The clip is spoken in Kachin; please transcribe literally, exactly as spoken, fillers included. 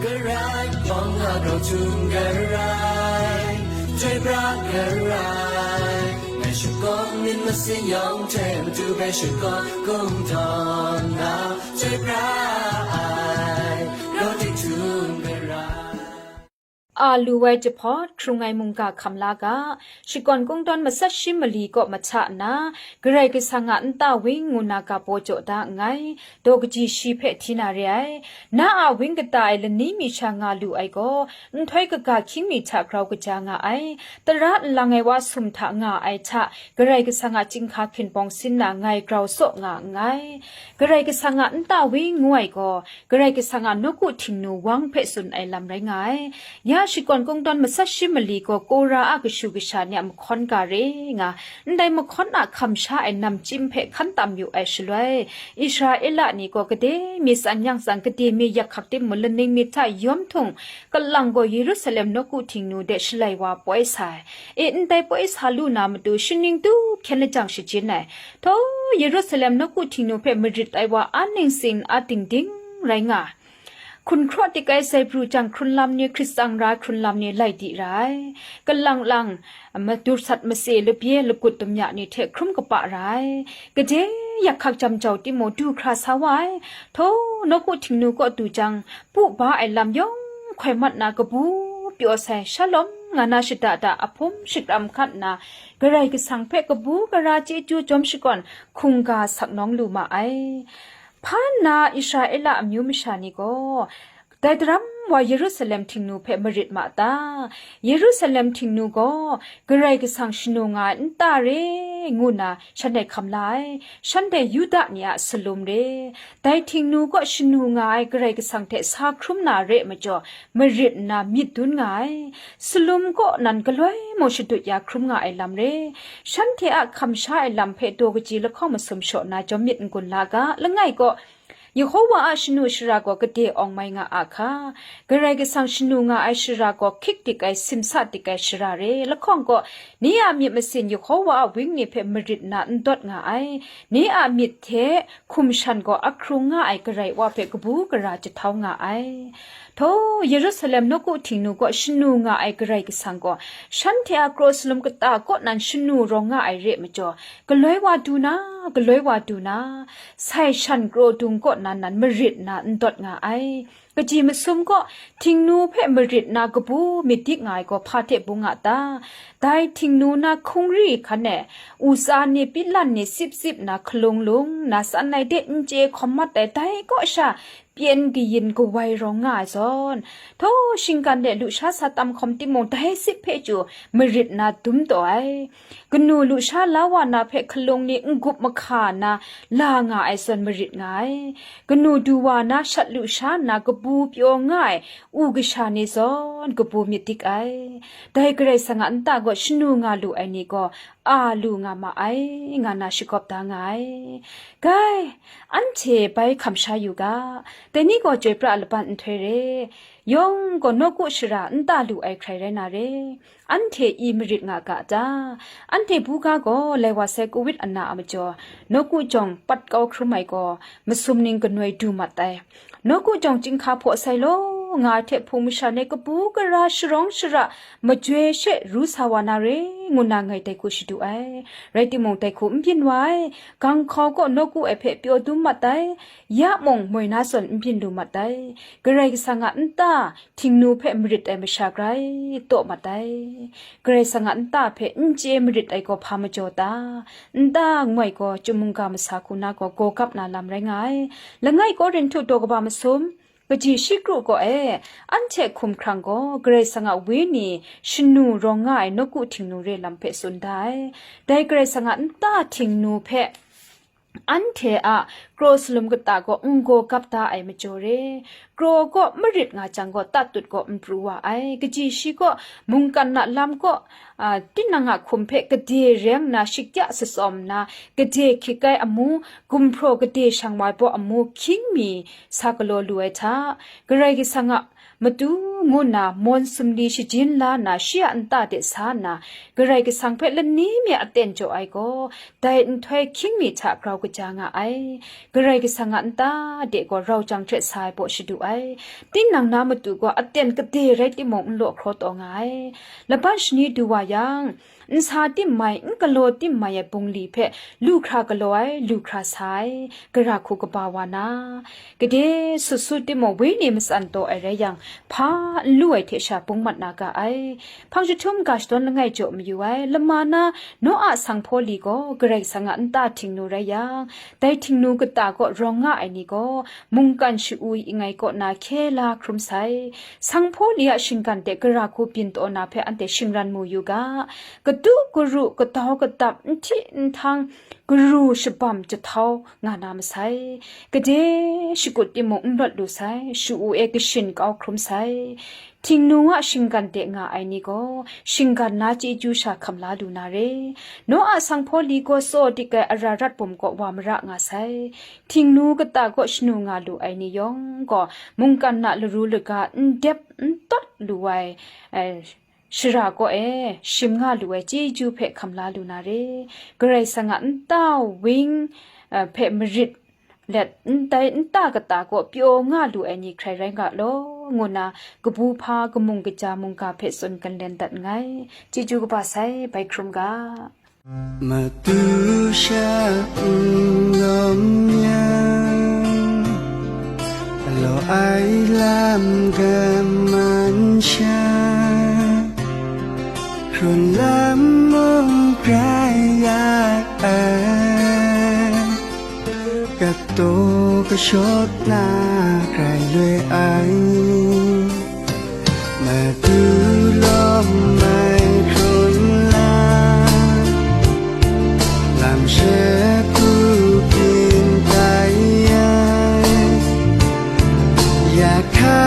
Rai yawng a grau htum garai, chyoi pra garai, ngai shakawn myit masin yawng hte matu hpe shakawn kungdawn na, chyoi pra ai, grau tik htum garai. A lu ai jahpawt hkrung ai mungga hkam la ga, shakawn kungdawn matsat shi mali kaw mahta nna, Karai Kasang a nta wing ngu na ga baw jaw da nngai, daw kaji shi hpe hti na re ai. Na a wing kata e lani mi sha nga lu ai gaw, nhtoi kaga hkying mi hta grau kaja nga ai. Tara nlang ai wa sum hta nga ai hta, Karai Kasang a chyinghka hkin bawng sin na ngai grau saw nga nngai. Karai Kasang a nta wing ngu ai gaw, Karai Kasang a nawku htingnu wang hpe tsun ai lam rai nga ai. Ya shakawn kungdawn matsat shi mali gaw Kora a kashu kasha ni a mahkawn ga re nga, ndai mahkawn a hkam sha ai namchyim hpe hkan tam yu ai shaloi, Israela ni gaw gade mi tsan yang tsang, gade mi yak hkak timung, laning mi hta yawm htung, kalang gaw Yerusalem nawku htingnu de shalai wa poi sa ai. E, ndai poi sa lu na matu, shaning tu hkyen lajang shajin ai. Htaw, Yerusalem nawku htingnu hpe marit ai wa a ningsing a dingding rai nga. Hkun hkraw tik ai zaibru jang hkrun lam ni, hkrit tsang ra hkrun lam ni lai di ra ai. Kalang lang, madur sat mase labye lagut damya ni hte hkrum kapa ra ai. Gade yak hkak jam jau timung du hkra sa wa ai. Htaw, nawku htingnu kaw du jang, pu ba ai lam yawng hkoi mat na kabu pyaw sai, shalom nga na shada da a hpum shakram hkat nna, Karai Kasang hpe kabu gara chyeju jawm shakawn hkungga sak nawng lu ma ai. Hpa nna Israela amyu masha ni gaw, dai daram wa Yerusalem htingnu hpe marit ma ta? Yerusalem htingnu gaw Karai Kasang shanu nga ai nta re ngu na shanhte hkam la ai, shanhte Yuda ni a salum re. Dai htingnu kaw shanu nga ai Karai Kasang hte sa hkrum na re majaw, marit nna myit dun nga ai. Salum kaw nan galoi mung shadut ya hkrum nga ai lam re. Shanhte a hkam sha ai lam hpe daw kaji lahkawng masum shaw na jawm myit n-gun la ga, langai kaw, Yehowa a shanu shara gaw gade awng mai nga a hka? Karai Kasang shanu nga ai shara gaw hkyik dik ai, simsa dik ai shara re. Lahkawng gaw, ni a myit masin Yehowa a wang ni hpe marit nna n dawt nga ai, ni a myit hte hkum shan gaw ahkrung nga ai Karai Wa hpe kabu gara jahtau nga ai. Htaw, Yerusalem nawku htingnu kaw shanu nga ai Karai Kasang gaw, shanhte a kraw salum kata kaw nan shanu rawng nga ai re majaw, galoi wa du na, galoi wa du na, sai shan kraw dung kaw nan nan marit nna n dawt nga ai. Kaji masum gaw, htingnu hpe marit nna kabu myit dik nga ai gaw hpa hte bung nga ta? Dai htingnu na hkungri hkan e, u tsa ni, pilan ni sip sip nna hkalung lung nna tsan ai de n chye hkawm mat ai, dai kaw sha pyen kayin kawai rawng nga ai zawn, htaw, shinggan de lusha sa tam hkawm timung, dai sip hpe chyu marit nna dum taw ai. Kanu lusha la wa na hpe hkalung ni n-gup mahka nna la nga ai zawn marit nga ai. Kanu du wa na shat lusha nna kabu pyaw nga ai u kasha ni zawn kabu myit dik ai. Dai Karai Kasang a nta gaw shanu nga lu ai ni gaw a lu nga ma ai, nga na shagawp da nga ai. Gai, anhte bai hkam sha yu ga, dai ni gaw chyoi pra laban nhtoi re, yawng gaw nawku shara nta lu ai hkrai rai na re. Anhte i marit nga ga ta? Anhte buga gaw lai wa sai kawit ana a majaw, nawku jawng pat kau hkrum ai gaw, masum ning kanoi du mat ai. Nawku jawng chyinghka hpaw sai law nga ai hte hpung masha ni kabu gara sharawng shara majoi she ru sa wa na re, ngu na ngai dai hku shadu ai. Rai timung, dai hku n byin wa ai. Gang hkau kaw nawku ai hpe pyaw dum mat ai. Ya mung moi na zawn n byin lu mat ai. Karai Kasang a nta htingnu hpe marit ai masha grai taw mat ai. Karai Kasang a nta hpe n chye marit ai gaw hpa majaw ta? Nta ngoi gaw chyum mungga masa hku na gaw gaw gap na lam rai nga ai. Langai Korinhtu daw kaba masum, kaji shi kru gaw e, anhte hkumhkrang gaw Karai Kasang a Wenyi shanu rawng nga ai nawku htingnu re lam hpe tsun da ai. Dai Karai Kasang a nta htingnu hpe anhte a kraw salum kata gaw n gaw gap da ai majaw re. Kraw gaw marit nga jang gaw, tatut gaw n pru wa ai. Kaji shi gaw mungkan a lam kaw, a, tinang a hkum hpe gade reng nna shikya shatsawm nna, gade hkyik ai amu, gumhpraw gade shang wa ai baw amu hkying mi sa galaw lu ai hta, Karai Kasang a matu ngu nna mawn sumli shajin la nna, shi a nta de sa nna, Karai Kasang hpe lani mi aten jaw ai gaw, dai nhtoi hkying mi hta grau kaja nga ai. Karai Kasang a nta de gaw rau jang hte sa ai baw shadu ai. Tinang na matu gaw aten kade rai timung, n law hkraw taw nga ai. Laban shani du wa yang, nsa tim mai, n galaw tim mai ai bungli hpe lu hkra galaw ai, lu hkra sa ai, gara hku kaba wa na, gade sut sut timung, wenyi matsan taw ai rai yang, hpa n lu ai hte sha bung mat na ga ai. Hpang jahtum ga shadawn langai jaw mayu ai, lama na Noa sanghpaw li gaw Karai Kasang a nta htingnu rai yang, dai htingnu kata kaw rawng nga ai ni gaw, mungkan sha-u i ngai kaw na hkye la hkrum sai. Sanghpaw li a shinggan de gara hku byin taw na hpe anhte shingran mu yu ga. Katu karu, katau katap, nhti nhtung, karu shabam jahtau nga na masai. Gade shakut timung n lawt lu sai, sha-u e kashin kau hkrum sai. Htingnu a shinggan de nga ai ni gaw, shinggan na chyeju sha hkam la lu na re. Noa sanghpaw li gaw tsaw dik ai Ararat bum kaw wa mara nga sai. Htingnu kata kaw shanu nga lu ai ni yawng gaw, mungkan a laru laga n dep n tawt lu ai, eh, shara kaw e shim nga lu ai chyeju hpe hkam la lu na re. Karai Kasang a nta wang, eh, hpe marit let, ndai nta kata kaw pyaw nga lu ai ni hkrai rai nga law, ngu na kabu hpa kamung kaja mungga hpe tsun kan len dat nngai. Chyeju kaba sai, bai hkrum ga. Matu sha n lawm yang, galaw ai lam gaman sha, hkrun lam mung grai ya ai, kataw kashawt na grai loi ai. Madu lawm mai hkrun la, lam she hku byin tai ai, ya hka